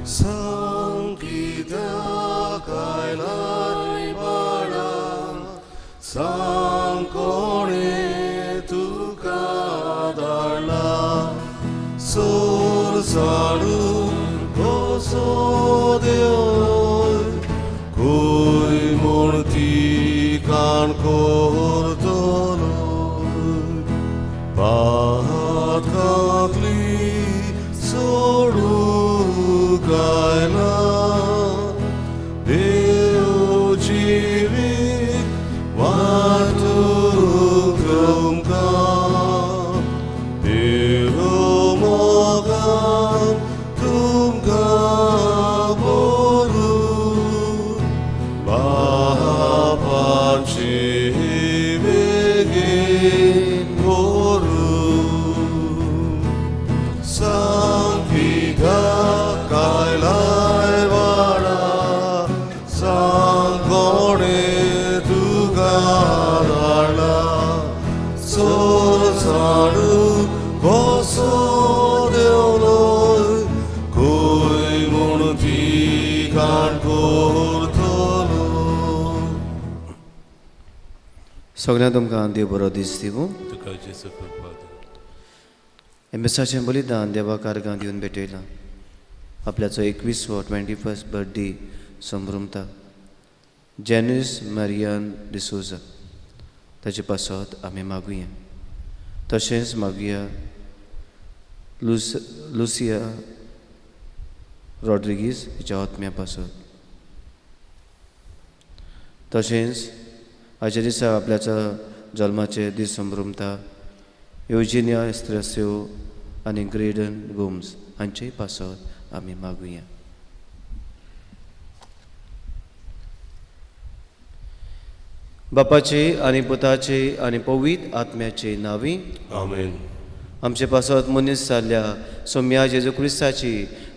सांग कित्याक आयलाय बाळा, सांग कोणें तुका धाडला, सोर साडू कसो देवय, खंय म्हूण ती काण करतलो, पातकांतली सोडूंक आयला, देव जिवीत वाटूंक तुमकां, देव मोगान तुमकां भरून, बापाचे बेगीन करूं. सांग कित्याक आयलाय बाळा, सांग कोणें तुका धाडला, सोर साडू कसो देंवलो, खंय म्हूण ती काण करतलो. सगळ्यांक तुमकां देव बरो दीस दिवूं. तुका जेजू कृपा दी. हें मिसाचें बलिदान देवा कार्गां दिवन भेटयलां. आपल्याचो 21वो 21st birthday संभ्रमता जेनिस मारियान डिसोजा ताचे पासत आमी मागुया. तशेंच मागुया लुसिया रॉड्रिगीज हिच्या आत्म्या पासत. तशेंच आयच्या दिसा आपल्याचो जल्माचे दीस संभ्रमता युजिनिया एस्त्रस्यो आनी ग्रेडन गोम्स हांचेय पासत आमी मागुया. बापाचे आनी पुताचे आनी पवित्र आत्म्याचे नांवी आमेन. आमचे पासत मनीस जाल्ल्या सोम्या जेजू क्रिस्ताची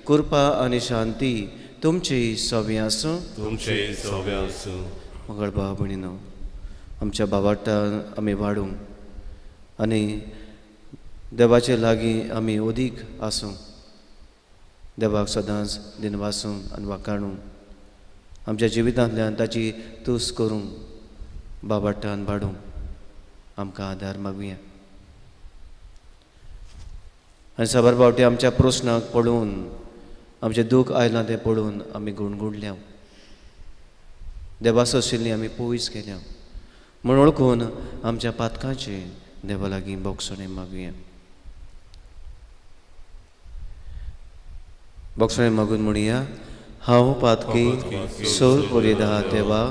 कृपा आनी शांती तुमची सवी आसूं. तुमचे सवी आसूं. मंगळ भाव भयणीनो, आमच्या भावार्तान आमी वाडूंक आनी देवाचे लागीं आमी अदीक आसूं. देवाक सदांच दिनवासूं आनी वाखाणूं. आमच्या जिवितांतल्यान ताची तुस्त करूंक बाबाटान वाडूंक आमकां आदार मागुया. आनी साबार फावटी आमच्या प्रस्नाक पळोवन, आमचें दूख आयलां तें पळोवन आमी गुणगुणल्या, देवा सोशिल्लीं आमी पयस केल्या म्हूण वळखून आमच्या पातकांचें देवा लागीं बोगसणें मागुया. बोगसणें मागून म्हणया, हांव पातकी सोर पुरेदा देवा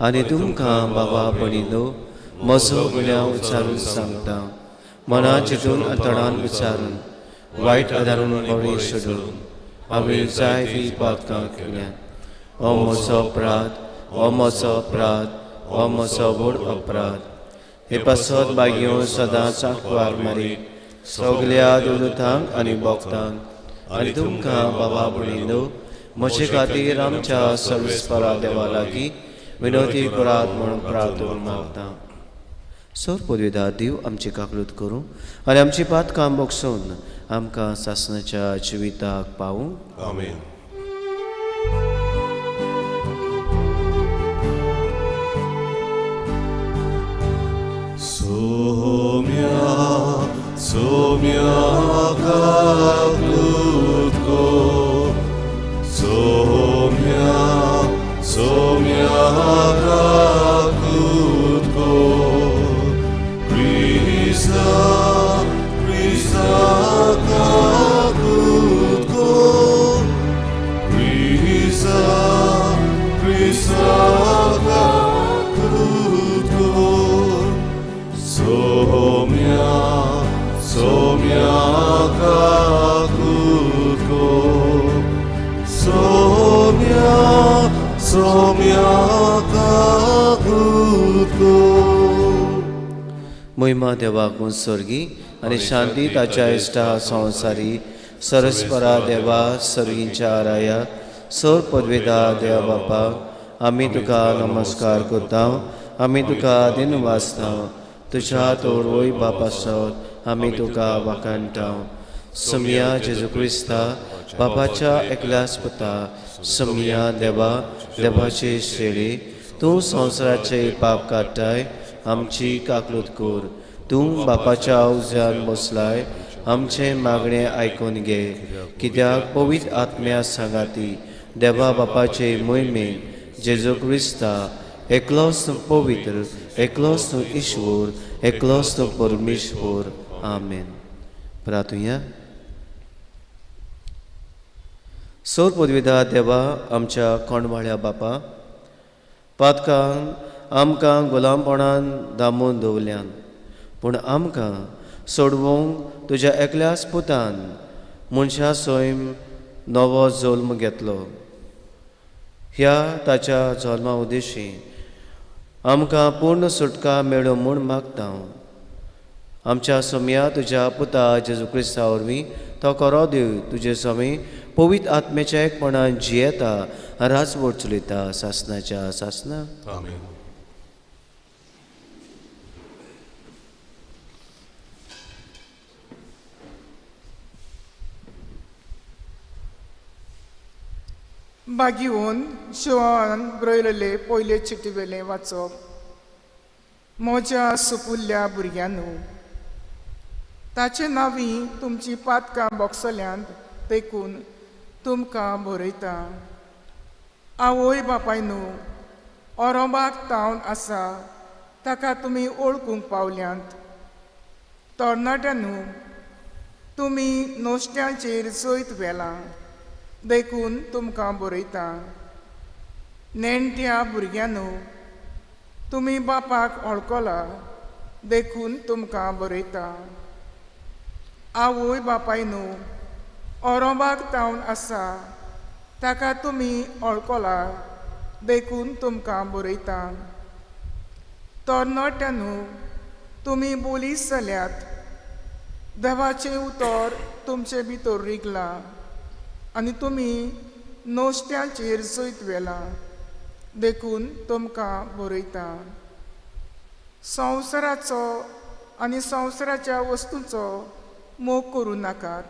आनी तुमकां बाबा भयणीनो म्हजो गुन्यांव उच्चारून सांगता, मना चिंतून आनी तणान उच्चारून वायट आदारून बळी सोडून हांवें जायतीं पातकां केल्यात. हो म्हजो अपराध, हो म्हजो अपराध, हो म्हजो व्हड अपराध. हे पासत बागयो सदांच आंकवार मारी सगल्या दुलुतांक आनी भक्तांक आनी तुमकां बाबा भयणीनो म्हजे खातीर आमच्या सर्वेस्परा देवा लागीं विनवती करात म्हूण प्रार्थना मागता. सोर पदवीदार देव आमची काकलूत करूं आनी आमची पातकां बोगसून आमकां सासणाच्या जिविताक पावूं. आमेन. सोम्या सोम्या काकलूत को, सोम्या सोम्या काकलूत को, क्रिस्ता क्रिस्ता काकलूत को, क्रिस्ता क्रिस्ता काकलूत को, सोम्या सोम्या काकलूत को, सोम्या सोम्या काकलूत को. महिमा देवाक स्वर्गी आनी शांती ताच्या इश्टा संवसारी सरस्परा देवा सर्गींच्या आराया सर पदवेदा देवा बापा आमी तुका नमस्कार करता, आमी तुका दिनवासता, तुज्या तोरवय बापा सत आमी तुका वाखाणटा. सोमया जेजू क्रिस्ता बापाच्या एकल्याच पुता सोमया देवा देवाचे शेळी तूं संवसाराचे पाप काडटाय आमची काकलूत कर. तूं बापाच्या उज्यान बसलाय आमचें मागणें आयकून घे कित्याक पवित्र आत्म्या सांगाती देवा बापाचे मोहिमेन जेजू क्रिस्ता एकलोच तूं पवित्र एकलोच तूं ईश्वर एकलोच तूं परमेश्वर. आमेन. प्रार्थुया. सोर पदवीधा देवा आमच्या कोंडवाळ्या बापा पातकांक आमकां गुलामपणान दामून दवरल्यान पूण आमकां सोडवंक तुज्या एकल्याच पुतान मनशा सैम नवो जल्म घेतलो. ह्या ताच्या जल्मा उद्देशी आमकां पूर्ण सुटका मेळो म्हूण मागता हांव. आमच्या सोमया तुज्या पुता जेजू क्रिस्ता वरवीं तो खरो देव तुजे स्वामी पवित्र आत्म्याच्या एकपणान जियेता राजवट चलयता सासनाच्या सासना. आमेन. बागीवन शिवान बरयलेले पयले चिटी वेलें वाचप. म्हज्या सुपुल्ल्या भुरग्यांनो, ताचे नांवी तुमची पातकां बोगसल्यांत देखून तुमकां बरयता. आवय बापायनू, ओरोबाक तावन आसा ताका तुमी वळखूंक पावल्यांत. तरणाट्यांनू, तुमी नोश्ट्यांचेर जैत व्हेलां देखून तुमकां बरयता. नेणट्या भुरग्यांनो, तुमी बापाक वळखला देखून तुमकां बरयता. आवय बापायनू, ओरोबाक तावन आसा ताका तुमी वळखला देखून तुमकां बरयता. तरणाट्यांनो, तुमी बोलीस जाल्यात, देवाचें उतर तुमचे भितर रिगलां आनी तुमी नोश्ट्यांचेर जैत व्हेलां देखून तुमकां बरयता. संवसाराचो आनी संवसाराच्या वस्तूंचो मोग करूं नाकात.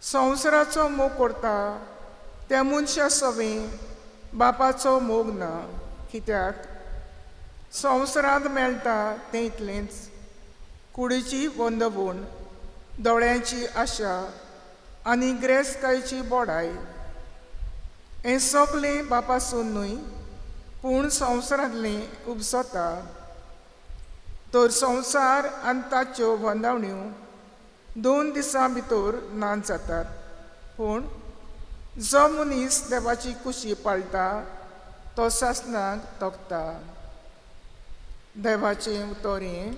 संवसाराचो मोग करता त्या मनशा सवें बापाचो मोग ना, कित्याक संवसारांत मेळटा तें इतलेंच. कुडीची वंदवण, दोळ्यांची आशा आनी ग्रेसकायची बोडाय हें सगलें बापासून न्हय पूण संवसारांतलें उपसता. तर संवसार आनी ताच्यो वंदावण्यो 2 दिसां भितर ना जातात, पूण जो मनीस देवाची कुशी पाळटा तो सासणाक तोखता. देवाचें उतर हें.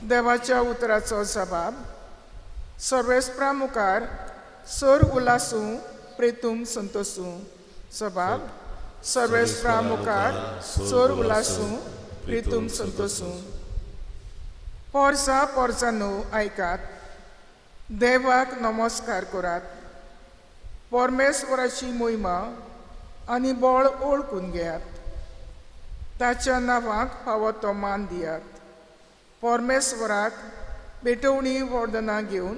देवाच्या उतराचो जबाब. सर्वेस्परा मुखार सर उलासूं प्रेतूम संतोसूं. जबाब. सर्वेस्परा मुखार सर उलासूं प्रेतूम संतोसूं. पोरसा पोरसानो आयकात, देवाक नमस्कार करात. परमेश्वराची मोहिमा आनी बळ ओळखून घेयात. ताच्या नांवाक फावो तो मान दियात. परमेश्वराक भेटवणी वर्दनां घेवन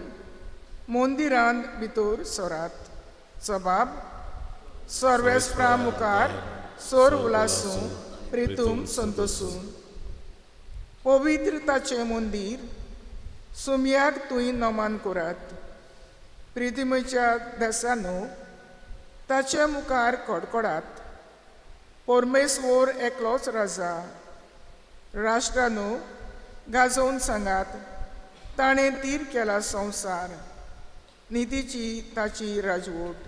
मंदिरांत भितर सरात. जबाब. सर्वेस्परा मुखार सर उलासूं प्रेतूम संतोसूं. पवित्र ताचें मंदीर सुमयाक तुंय नमन करात. प्रितिमेच्या देसानू ताचे मुखार कडकडात. परमेश्वर एकलोच राजा. राष्ट्रानू गाजोवन सांगात, ताणें तीर केला संवसार, नितीची ताची राजवट.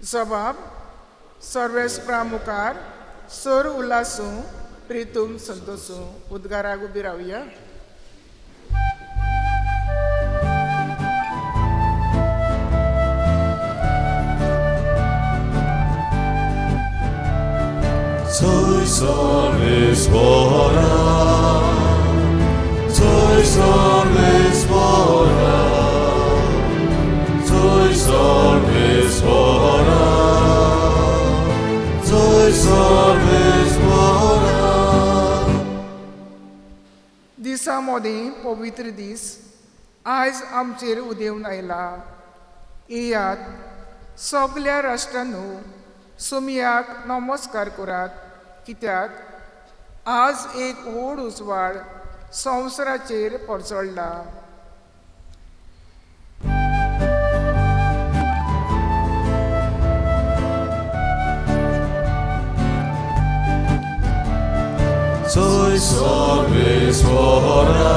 जबाब. सर्वेस्परा मुखार सर उल्हासूं प्रितूम संतोसूं. उद्गाराक उबी रावया. Soy sarvesvara, soy sarvesvara, soy sarvesvara, soy sarvesvara. दिसा मोदें पवित्र दीस आयज आमचेर उदेवन आयला. येयात सगल्या राष्ट्रांनो सुमयाक नमस्कार करात, कित्याक आज एक व्हड उजवाड संवसाराचेर परजळ्ळा. Soy sarvesvara,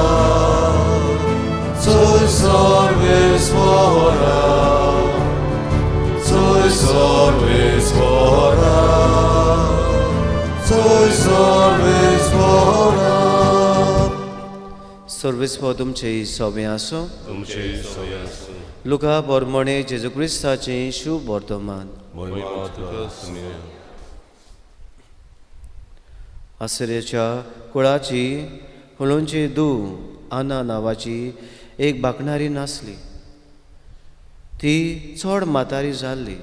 soy sarvesvara, soy sarvesvara, soy sarvesvara. सर्वेस्पर तुमचे सोबें आसूं. तुमचे सोबें आसूं. लुका बरमणे जेजू क्रिस्ताचें शुभ वर्तमान. महिमा तुका सुमया. आसरेच्या कुळाची हुलोंची दू आना नांवाची एक बाकणारी नासली. ती चड म्हातारी जाल्ली.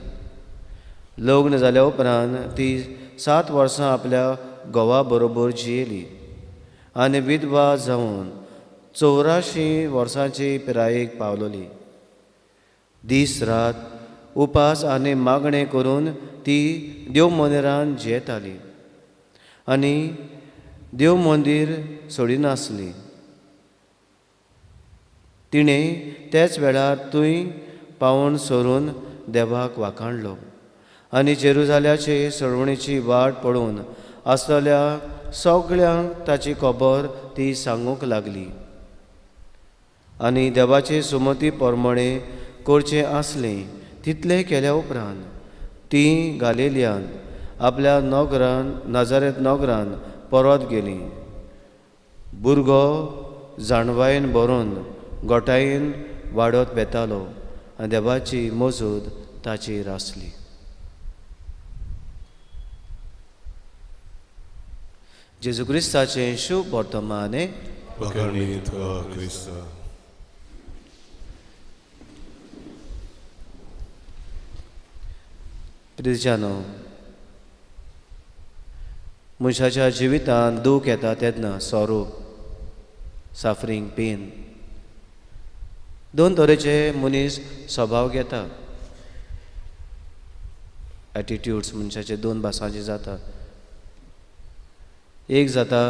लग्न जाल्या उपरांत ती 7 वर्सां आपल्या घोवा बरोबर जियेली आनी विधवा जावन 84 वर्सांची पिरायेक पावलोली. दीस रात उपास आनी मागणें करून ती देव मंदिरान जियेताली आनी देव मंदीर सोडिनासली. तिणें त्याच वेळार थंय पावून सरून देवाक वाखाणलो आनी जेरुजाल्याचे सळवणीची वाट पळोवन आसलेल्या सगळ्यांक ताची खबर ती सांगूंक लागली आनी देवाचे सुमती प्रमाणे करचें आसलें तितलें केल्या उपरांत ती गालिलियान आपल्या नगरान नाजारेत नगरान परत गेली. भुरगो जाणवायेन भरून गोटायेन वाडत वेतालो आनी देवाची मजूद ताचेर आसली. जेजू क्रिस्ताचें शुभ वर्तमान. प्रिजानो, मनशाच्या जिवितांत दूख येता तेन्ना सोरो, सफरींग, पेन, दोन तरेचे मनीस स्वभाव घेता. एटिट्यूड्स मनशाचे दोन भासांचे जाता. एक जाता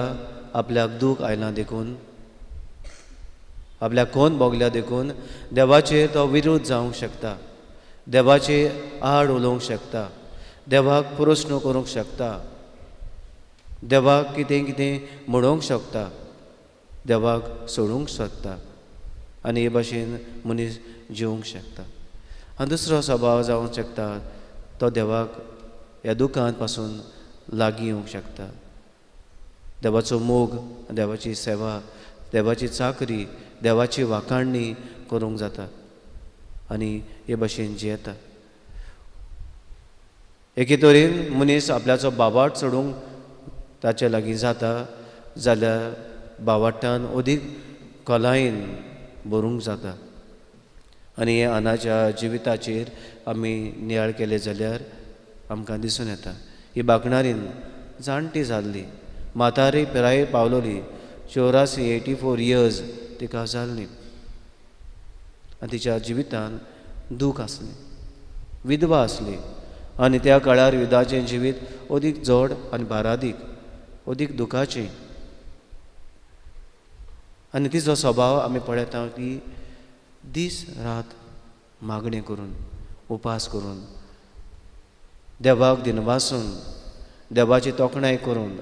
आपल्याक दूख आयलां देखून, आपल्याक कोण भोगल्या देखून देवाचेर तो विरोध जावंक शकता, देवाचे आड उलोवंक शकता, देवाक प्रस्न करूंक शकता, देवाक कितें कितें म्हणूंक शकता, देवाक सोडूंक शकता आनी हे भाशेन मनीस जिवंक शकता. आनी दुसरो स्वभाव जावंक शकता तो देवाक ह्या दुखांत पासून लागीं येवंक शकता. देवाचो मोग, देवाची सेवा, देवाची चाकरी, देवाची वाखाणणी करूंक जाता आनी हे भाशेन जियेता. एके तरेन मनीस आपल्याचो बाबाट चडूंक ताचे लागीं जाता जाल्यार बावाट्टान अदीक खोलायेन भरूंक जाता. आनी हे अनाच्या जिविताचेर आमी नियाळ केले जाल्यार आमकां दिसून येता ही बाकणारीन जाणटी जाल्ली, म्हातारी पिरायेर पावलोली, 84 84 इयर्स तिका जाल्ली आनी तिच्या जिवितान दूख आसलें, विधवा आसली आनी त्या काळार विधाचें जिवीत अदीक जड आनी भारादीक, अदीक दुखाचें. आनी तिचो स्वभाव आमी पळयता की दीस रात मागणें करून, उपास करून, देवाक दिनवासून, देवाची तोखणाय करून,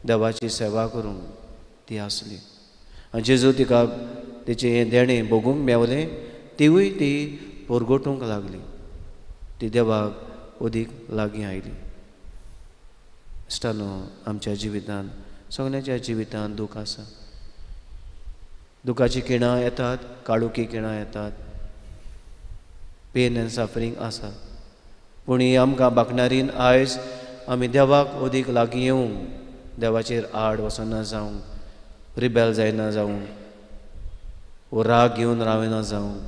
देवाची सेवा करूंक ती आसली. आनी जेजू तिका तिचें हें देणें भोगूंक मेवलें, तिवूय ती परगटूंक लागली, ती देवाक अदीक लागीं आयली. इश्टानो, आमच्या जिवितांत, सगळ्यांच्या जिवितांत दूख आसा. दुखाचीं किणां येतात, काळुकी किणां येतात, पेन एंड सफरींग आसा. पूण ही आमकां बाकणारीन आयज आमी देवाक अदीक लागीं येवंक, देवाचेर आड वचना जावंक, रिबेल जायना जावंक, वो राग घेवन रावना जावंक,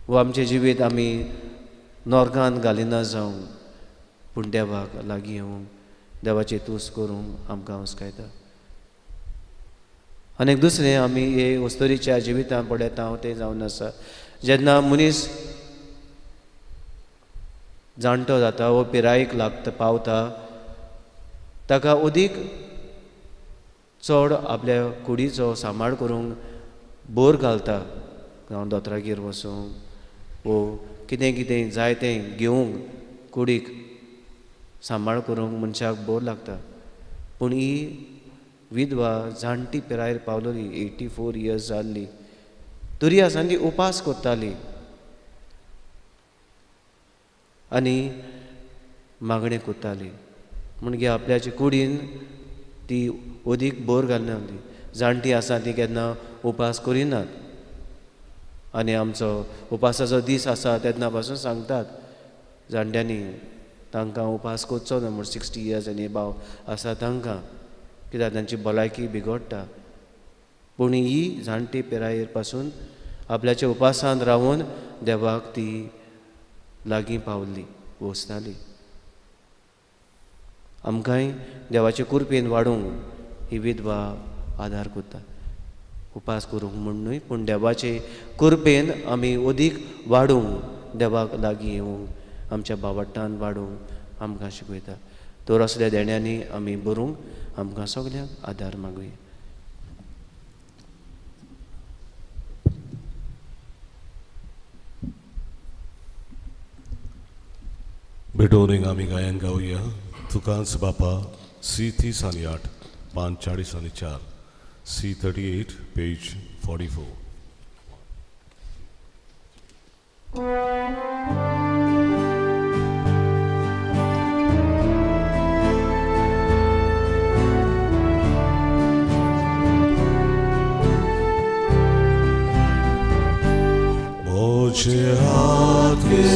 वो आमचें जिवीत आमी नोर्गान घालिना जावंक, पूण देवाक लागीं येवंक, देवाची तूस करूंक आमकां हुस्कायता. आनी एक दुसरें आमी हे वस्तुरीच्या जिवितांत पळयता तें जावन आसा, जेन्ना मनीस जाणटो जाता वो पिरायेक लागता पावता ताका अदीक चड आपल्या कुडीचो सांबाळ करूंक बोर घालता, जावं दोतोरागेर वचूंक वो कितें कितें जाय तें घेवंक कुडीक सांबाळ करूंक मनशाक बोर लागता. पूण ही विधवा जाणटी पिरायेर पावलोली, 84 इयर्स जाल्ली, तरी आसतना ती उपास करताली आनी मागणें करताली. म्हणजे आपल्याचे कुडीन ती अदीक बोर घालनासली. जाणटी आसा ती केन्ना उपास करिनात आनी आमचो उपासाचो दीस आसा तेन्ना पासून सांगतात जाणट्यांनी तांकां उपास करचो न्हय म्हूण. 60 इयर्स आनी एबाव आसा तांकां, कित्याक तांची भलायकी बिगडटा. पूण ही जाणटी पिरायेर पासून आपल्याच्या उपासांत रावून देवाक ती लागीं पावली, वचताली. आमकांय देवाचे कृपेन वाडूंक ही विधवा आदार करता. उपास करूंक म्हूण न्हय, पूण देवाचे कृपेन आमी अदीक वाडूंक, देवाक लागीं येवंक, आमच्या बावट्टान वाडूंक आमकां शिकयता. तर असल्या देण्यांनी आमी बरूंक आमकां सगल्यांक आदार मागुया. भेटोवनीक आमी गायन गावया तुकांच बापा, सी 30 आनी 8, पान 40 आनी 4, सी 38 पेज 44. मोजे हात गे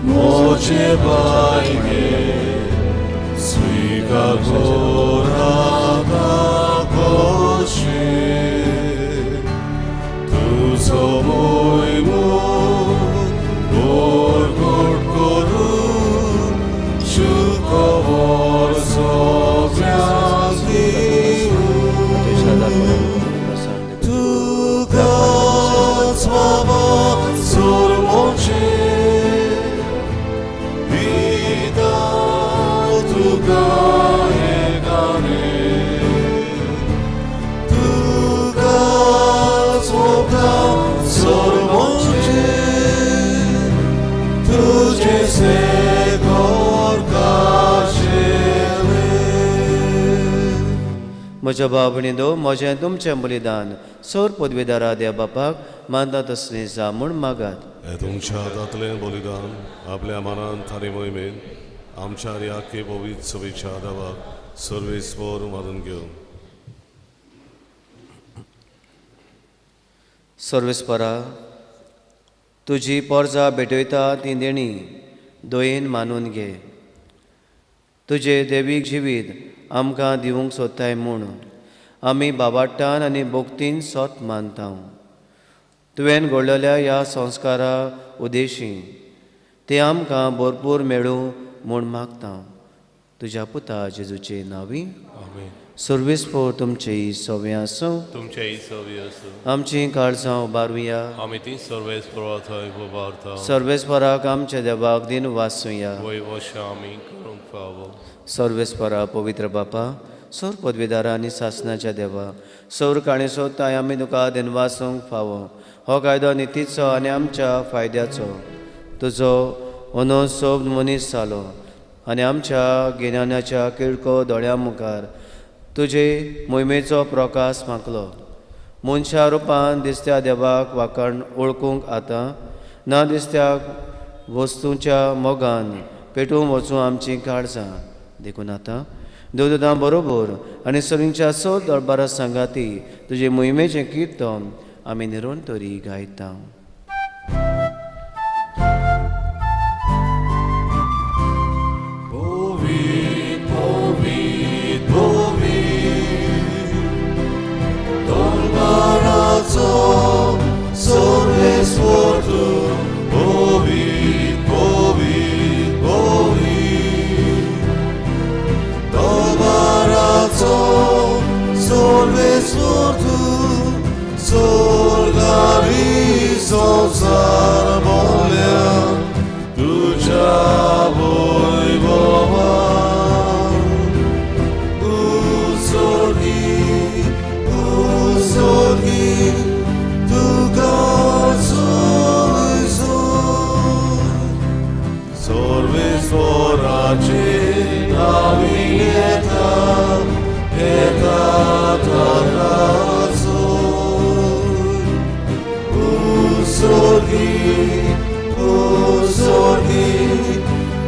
मोजे पाय गे स्वीकार कोराता कोशे तुजो मोयमो बोरगोट करून शुकवर सगळ्यांक दिवं तुकाच बाबा सोर मोजे पिता तुका एकाने तुकाच बाबा सोर मोजे तुझे सेगोर काशेले. म्हज्या भाव भयणींनो, म्हजें तुमचें बलिदान सोर पदवेदारा देव बापाक मानता तसलें जा म्हूण मागात. हे तुमच्या हातांतलें बलिदान आपल्या मनान आनी मोहिमेन आमच्या आनी आख्खे पवित्र सभेच्या देवाक सर्वेस्पर मानून घेवन. सर्वेस्परा, तुजी पोरजा भेटयता ती देणी दयेन मानून घे. तुजें देवीक जिवीत आमकां दिवंक सोदताय म्हूण आमी बाबाट्टान आनी भक्तीन सोत मानता. तुवें घडलेल्या ह्या संस्कारा उदेशी ते आमकां भरपूर मेळूं म्हूण मागता. तुज्या पुता जेजूचे नांवी. सर्वेस्पर तुमचें सवें आसूं. तुमचें सवें आसूं. आमचीं काळजां उबारुया. आमी ती सर्वेस्परा थंय उबारता. सर्वेस्पराक आमच्या देवाक दिन वाचुया. वय वशा आमी करूंक फावो. सर्वेस्परा पवित्र बापा, सौर पदवीदारा आनी सासनाच्या देवा, सौर काणी सोदताय आमी तुका दिनवासूंक फावो. हो कायदो नितीचो आनी आमच्या फायद्याचो. तुजो अनोसोब मनीस जालो आनी आमच्या गिन्यानाच्या किळको दोळ्या मुखार तुजे मोहिमेचो प्रकाश मागलो. मनशा रुपान दिसत्या देवाक वाकण वळखूंक आतां ना दिसत्या वस्तूंच्या मोगान पेटून वचूं आमचीं काळजां. देखून आतां देवदूतां बरोबर आनी सगळ्यांच्या स दरबारा सांगाती तुजे मोहिमेचें किर्तन आमी निरंतरी गायता. Solve sorgi, o sorgi,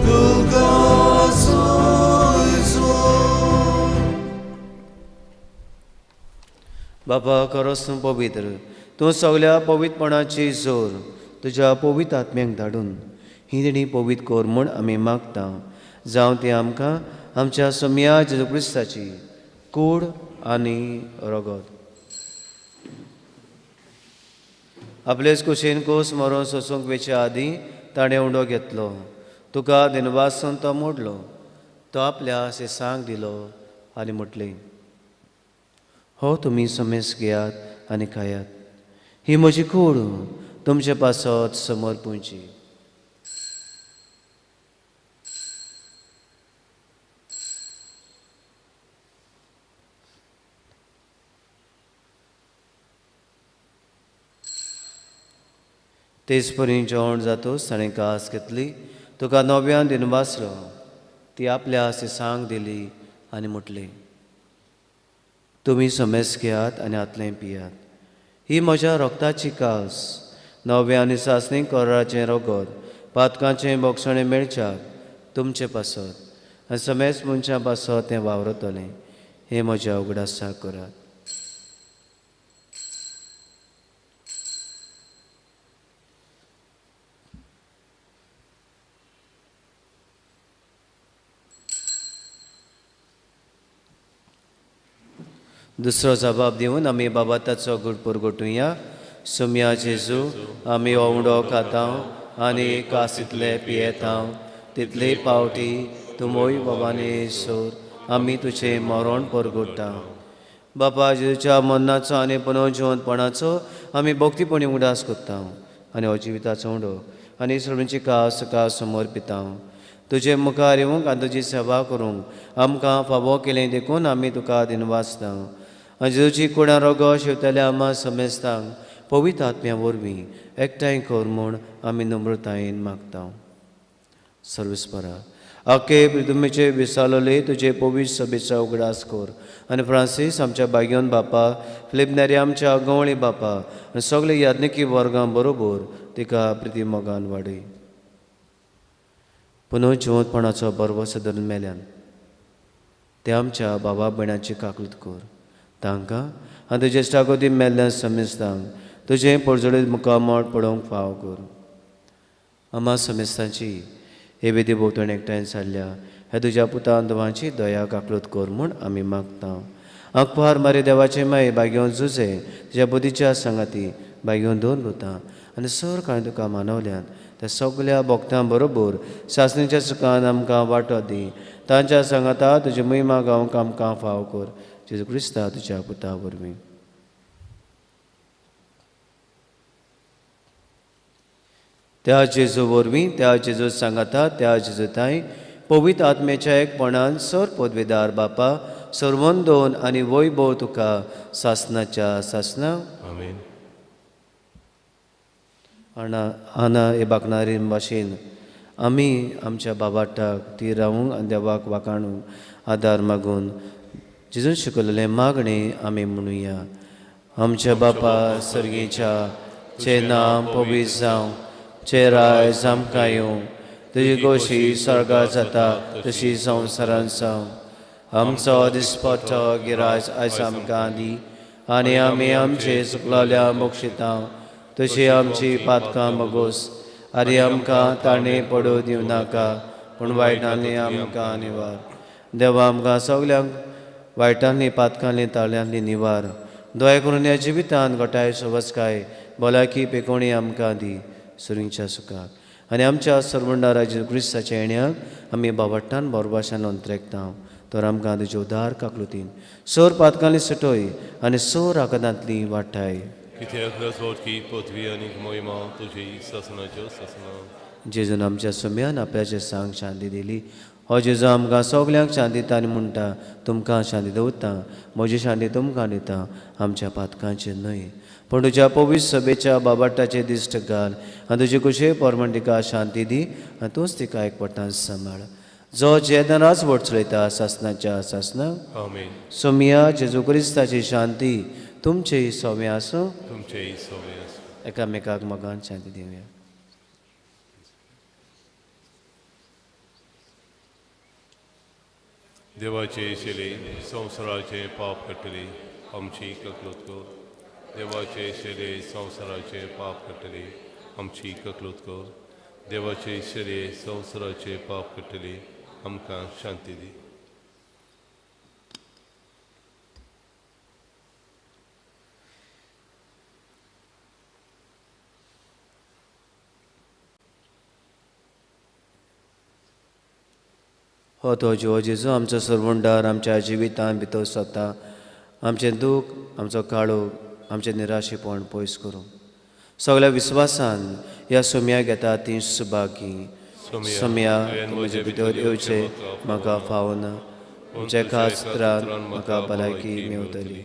तुका सोयसो. बाबा खरोच तूं पवित्र, तूं सगल्या पवित्रपणाची जोर तुज्या पवित्र आत्म्याक धाडून ही देणी पवित्र कर म्हूण आमी मागता. जावं ती आमकां आमच्या सोमया जेजू क्रिस्ताची कूड आनी रगत. आपलेच कुशीन कोस मरोन सोसूंक वेचे आदीं ताणें उंडो घेतलो, तुका दिनवासून तो मोडलो, तो आपल्या शिसांक दिलो आनी म्हटलें, हो तुमी समेस घेयात आनी खायात, ही म्हजी कूड तुमचे पासत समर्पूंची. तेच परी जेवण जातूच ताणें कास घेतली, तुका नव्यान दिनवासलो, ती आपल्या शिसांक दिली आनी म्हटलें, तुमी समेस घेयात आनी हातलें पियात, ही म्हज्या रक्ताची कास, नव्या आनी सासणी कराराचें रगत, पातकांचें बोगसणें मेळच्याक तुमचे पासत आनी समेस मनशां पासत तें वावरतलें. हें म्हज्या उगडासाक करात. दुसरो जबाब दिवन आमी बाबा ताचो गुड पुरगोटुया. सोमया जेजू, आमी हो उंडो खाता आनी कासींतले पियेता, तितले पावटी तुमोय बाबाने सोर आमी तुजें मरण परगोटा. बापा जेजूच्या मरणाचो आनी पुनर्जिवंतपणाचो आमी भक्तीपणी उगडास करता आनी हो जिविताचो उंडो आनी सर्वांची कास तुका समर्पिता. तुजे मुखार येवंक आनी तुजी सेवा करूंक आमकां फावो केलें देखून आमी तुका दिनवासता. आनी जेजूची कुडां रोगो शिवतल्या आमा समेस्तांक पवित्र आत्म्या वरवीं एकठांय कर म्हूण आमी नम्रतायेन मागता. सर्वेस्परा, आखे प्रितुमेचे विसालोले तुजे पवित्र सभेचो उगडास कर आनी फ्रांसीस आमच्या बाग्योन बापा, फिलीप नेरी आमच्या गवळी बापा आनी सगळे याज्ञिकी वर्गां बरोबर तिका प्रिती मोगान वाडय. पुनः जिवंतपणाचो बरवस धरून मेल्यान ते आमच्या बाबा भयणाची काकूत कर, तांकां आनी तुजे इश्टागती मेल्ल्या समेस्तांक तुजें परजळीत मुखामळ पळोवंक फाव कर. आमा समेस्तांची हे वेदी भोंवतणी एकठांय जाल्ल्या ह्या तुज्या पुतान दोवांची दया काकूत कर म्हूण आमी मागता. आंकवार मारी देवाचे माये बागेवन जुजे तुज्या बुद्धीच्या सांगाती बागेवन दोन भुतां आनी सर कांय तुका मानवल्यात त्या सगल्या भक्तां बरोबर सासणीच्या सुखान आमकां वांटो दी. तांच्या सांगाता तुजी महिमा गावंक आमकां फाव कर. जेजू क्रिस्ता तुज्या पुता वरवीं. त्या जेजू वरवीं, त्या जेजू सांगाता, त्या जेजू ताई पवित्र आत्म्याच्या एकपणान सर पदवेदार बापा सर्वंदोन आनी वैभव तुका सासनाच्या सासना. आमेन. आना हे बाकणारी भाशेन आमी आमच्या बाबाटाक ती रावूंक आनी देवाक वाखाणूंक आदार मागून जेजून शिकयलेलें मागणें आमी म्हणुया. आमच्या बापा सर्गीच्या, तुजें नांव पवित्र जावं, तुजें राज आमकां येवं, तुजी गोशी स्वर्गार जाता तशी संवसारांत जावं. आमचो दिसपट्टो गिराज आयज आमकां दी आनी आमी आमचे चुकलेल्या मोक्षिता तशी आमची पातकां मगोस आनी आमकां ताणें पडूं दिवं नाका, पूण वायटांनी आमकां निवार. देवा आमकां सगल्यांक वायटांनी पातकांनी ताळ्यांनी निवार. दया करून ह्या जिवितान घटाय सवसकाय भलायकी पेकोणी आमकां दी सुरींच्या सुखाक आनी आमच्या सर्वंडारा जेजू क्रिस्ताच्या येण्याक आमी बावट्टान बोरभाशान अंतरेकता. तर आमकां तुजे उदार काकलुतीन सोर पातकांनी सुटय आनी सोर आकदांतली वाटाय. जेजून आमच्या सुम्यान आपल्याचे सांग शांती दिली. हो जेजू आमकां सगल्यांक शांती दिता आनी म्हणटा, तुमकां शांती दवरता, म्हजी शांती तुमकां दिता, आमच्या पातकांचेर न्हय पूण तुज्या पवित्र सभेच्या बाबाटाचे दिश्ट घाल आनी तुजे कुशे परमण तिका शांती दी आनी तूंच तिका एकपटान सांबाळ. जो जेदनाच वट चलयता सासनाच्या सासना. आमेन. सोमिया जेजू क्रिस्ताची शांती तुमचेय सोवे आसूं. तुमचेय सोवे आसूं. एकामेकाक मोगान शांती दिवया. देवाचे शिले संवसाराचे पाप काडटली आमची ककलूत कर. देवाचे शिले संवसाराचे पाप काडटली आमची ककलूत कर. देवाचे शिले संवसाराचे पाप काडटली आमकां शांती दी. हो तो जिवो जेजू आमचो सरवंडार आमच्या जिवितान भितर सरता. आमचें दूख, आमचो काळोख, आमचें निराशेपण पयस करूं. सगळ्या विस्वासान ह्या सोम्या घेता ती सुभागी. सोम्या म्हजे भितर येवचें म्हाका फावना, तुमच्या खास उतरान म्हाका भलायकी मेवतली.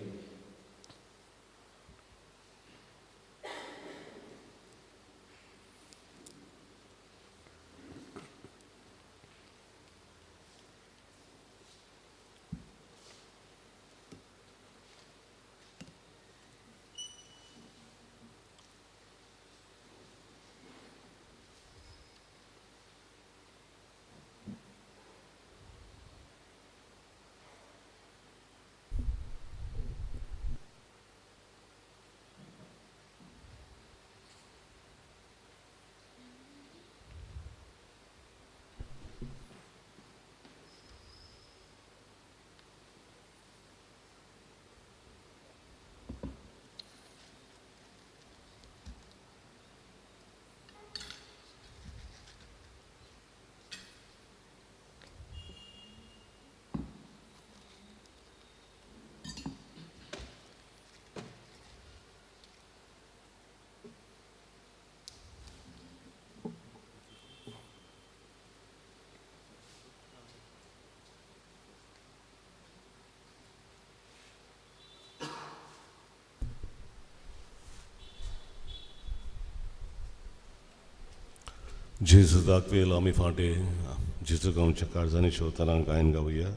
जेजू दाखवेल आमी फाटे जेजू गांवच्या काळजांनी शेवतना गायन गावया.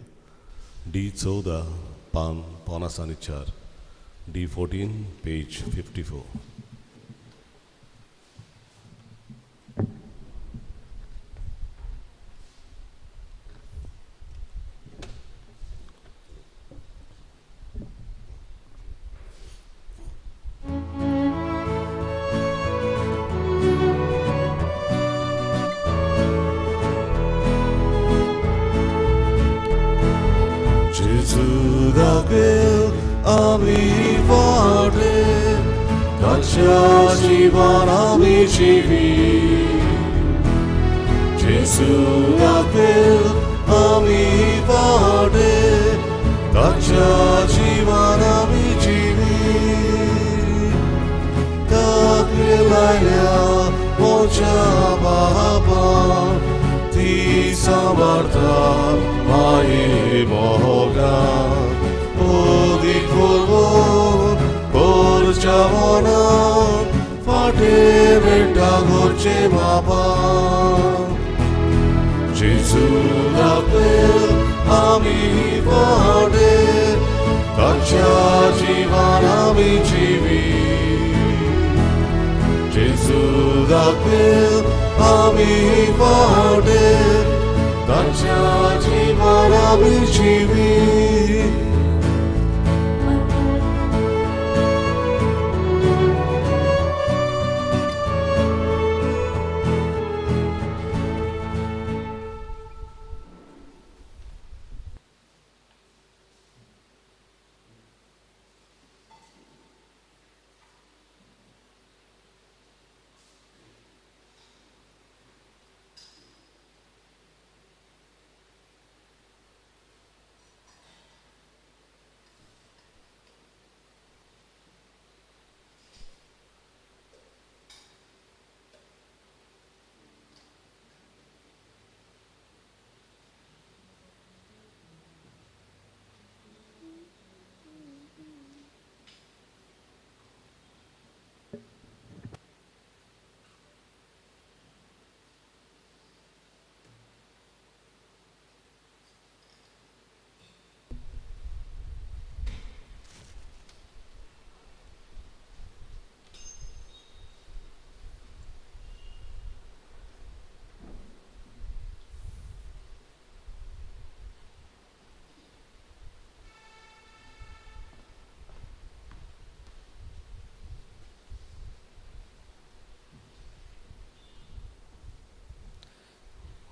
डी 14 पान 54, डी 14 पेज 54.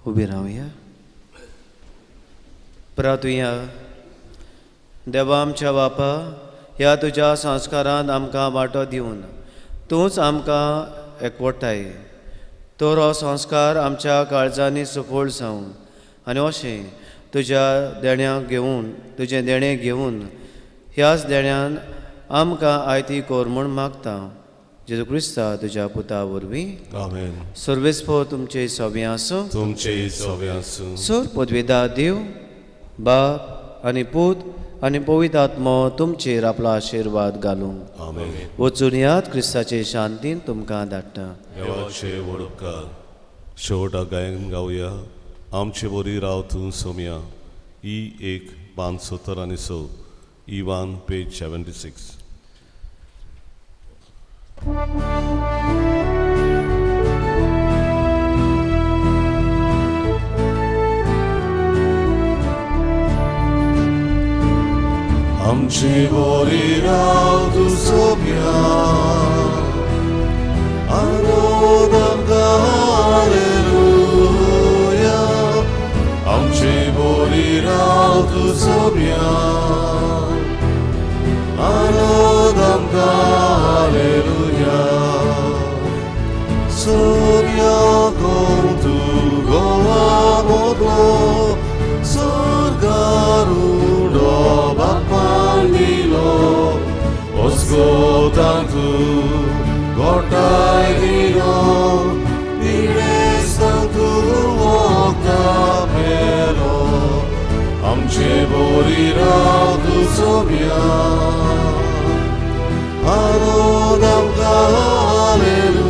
उबी रावया. प्रातुया. देवा आमच्या बापा, ह्या तुज्या संस्कारान आमकां वांटो दिवन तूंच आमकां एकवटाय. तर हो संस्कार आमच्या काळजांनी सुफळ जावं आनी अशें तुज्या देण्याक घेवन तुजें देणें घेवन ह्याच देण्यान आमकां आयती कर म्हूण मागता. जेजू क्रिस्ता तुज्या पुता वरवीं. आमेन. सर्वेस्पो तुमचे सवे आसूं. तुमचे सवे आसूं. सर पदवेदा देव बाप आनी पूत आनी पवित्र आत्मो तुमचेर आपलो आशिर्वाद घालूं. आमेन. वचून यात क्रिस्ताचे शांतीन तुमकां धाडटा. देवाचे व्हड उपकार. शेवटाक गायन गावया आमचे बरी राव तूं सोमया. ई 1 5 आणि 6 ई 1 पेज 76. आमचे बोरी राव तूं सोम्या, आनंद आमकां हालेलुया. आमचे बोरी राव तूं सोम्या, आनंद आमकां हालेलुया. सोम्या कोण तूं गोवा मोदलो, स्वर्गारूढ बापान दिलो, ओस्कोतान तूं गोठाय दिलो, पिडेस्तान तूं वखदां पेलो. आमचे बोरी राव तूं सोम्या, आनंद आमकां हालेलुया.